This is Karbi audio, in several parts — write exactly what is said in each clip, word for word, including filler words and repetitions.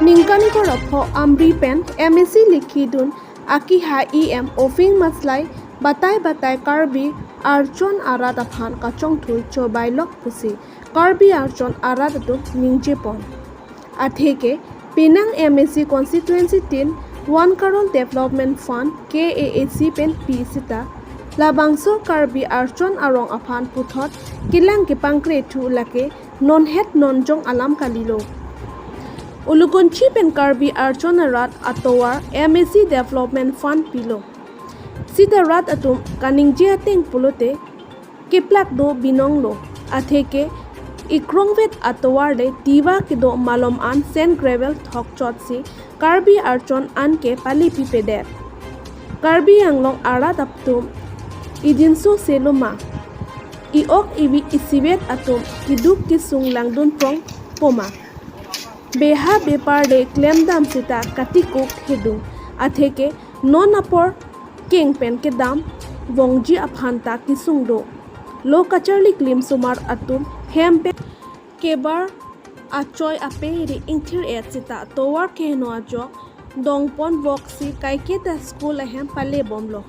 Ningkan kre-pho Amri pen M A C likhi dun akehai E M Uphing Maslai batai batai Karbi archon arat aphan kachongthu chobai lok pusi Karbi archon arat atum ningje pon. Atheke penang M A C constituency tin one crore development fund K A A C pen pi sita labangso Karbi archon arong aphan puthot kelang kepangkre thu lake non het non jong alam kalilo. Ulukunchi pen Karbi archon arat atovar M A C development fund pilo. Sita rat atum kaningje ateng pulote keplak do binong lo. Atheke ikrongvet atovar le tiva kedo malom an sand gravel thokchot si Karbi archon an ke pali pipedet. Karbi Anglong arat atum idinso selo ma, i-ok ivi isivet atum keduk kesung langdun prong poma. Beha bepar le klemdam sita katikuk hedung. Atheke non apor keng pen kedam vongji aphan ta kesung do. Lo kacharli klimsomar atum hem pen kebar achoi ape ri ingthir et sita tovar keheno ajok dongpon voksi kaiketa school ahem pale bomlo.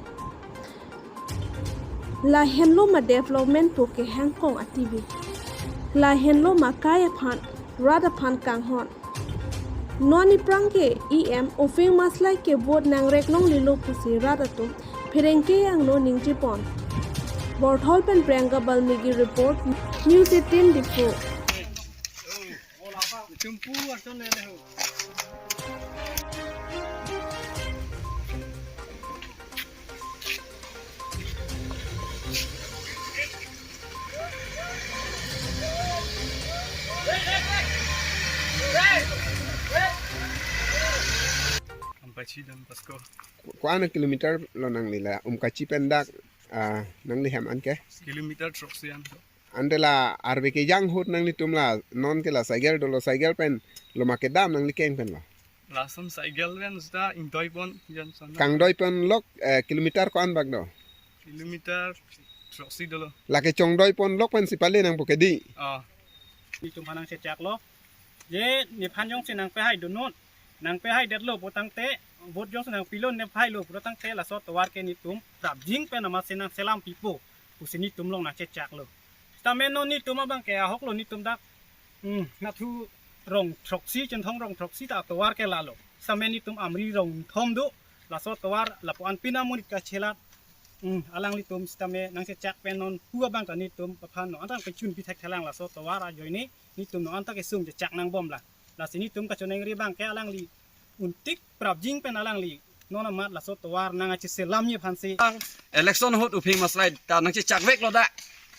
Lahenlo ma development pu kehangkong ativi. Lahenlo ma kai aphan rat aphan kanghon. Non iprang ke E M Uphing Maslai ke vote nangreklonglelo pusi rat atum pherangke angno ningje pon. Borthol pen Priyanka Balmiki report, News eighteen Diphu. Ampachi Don Bosco. Ko-an kilometer lo nangli la Umkachi pen dak, ah, nangli hem anke? Kilometer throksi an. Ante la arve kejang ahut nanglitum la non ke la cycle dolo, cycle pen lo ma kedam nangli keng pen lo? Lason cycle pen sita ingdoi pon jan sana. Kangdoi pon lok, eh, kilometer ko-an bak do? Kilometer throksi dolo. Lake chongdoi pon lok pen si pale nangpo ke dei. Ah. Netum aphan nangchechaklo. Je nephan jongsi nangpehai dunnon, nangpehaidetlo putangte, vote jongsi nangpilo nephailo putangte, laso tovar ke netum prapjin pen amatsi nangselam pipo pusi netum along nangchechaklo. Sitame non netum abang ke ahoklo netum dak, hmm, nathu rong throksi, Chinthong rong throksi ta tovar ke lalo. Sitame netum Amri rong thom do, laso tovar lapu-an pina monit kachelat. Hmm, alanglitum sitame nangchechak pen non pu abang ta netum aphan non anta kechun pithek thelang laso tovar ajoine netum non anta kesung chechak nangbomlang. Lasi netum kachoningri abang ke alangli untik prapjin pen alangli non amat laso tovar nangkacheselamji aphansi. Election ahut Uphing Maslai ta nangchechakveklo dak.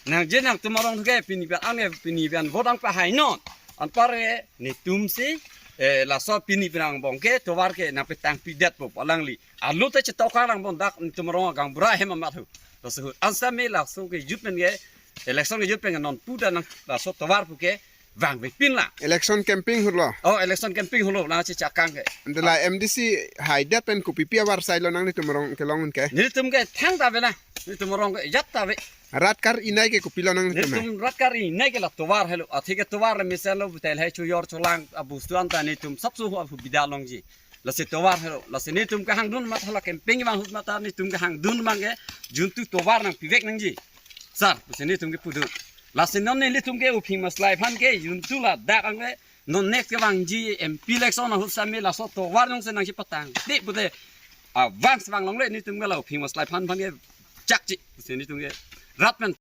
Nangje nangtum arong ke pini pen anke pini pen vote nangpehai non. Anparke netum si, eh, laso pini pen angbong ke tovar ke nangpetang pidetpo alangli. Alu te chetok kang lang bon dak netum arong agang bura hem amat hu. Laso ahut. Ansa me laso kejut pen ke, election kejut pen ke non pu ta nang laso tovar pu ke vangvepin la. Election campaign ahut lo. Oh, election campaign ahut lo nangchechak kang ke. Ante la M D C haidet pen kopipi avarsai lo nangnetum arong kelong un ke? Netum ke thangta ave na. Netum arong ke jat ta ave. Rat kar-inai ke kopilo nangnetum? Netum rat kar-inai ke la tovar helo. Atheke tovar le mesen lo butel hai chojor cholang abostu anta netum sapso hu ahu bida longji. Lasi tovar helo. Lasi netum kehangdun amat hala campaign vang ahut amat ta netum kehangdun abang ke juntu tovar nangpivek nangji. Sar, lasi netum ke pudu. Lasi non nelitum ke Uphing Maslai aphan ke juntu ladak anke non next kevangji M P election ahut sitame laso tovar jongsi nangchepatang. Di pute, ah, vang svang longle netum ke la Uphing Maslai aphan aphan ke chakchi. Lasi netum ke rat pen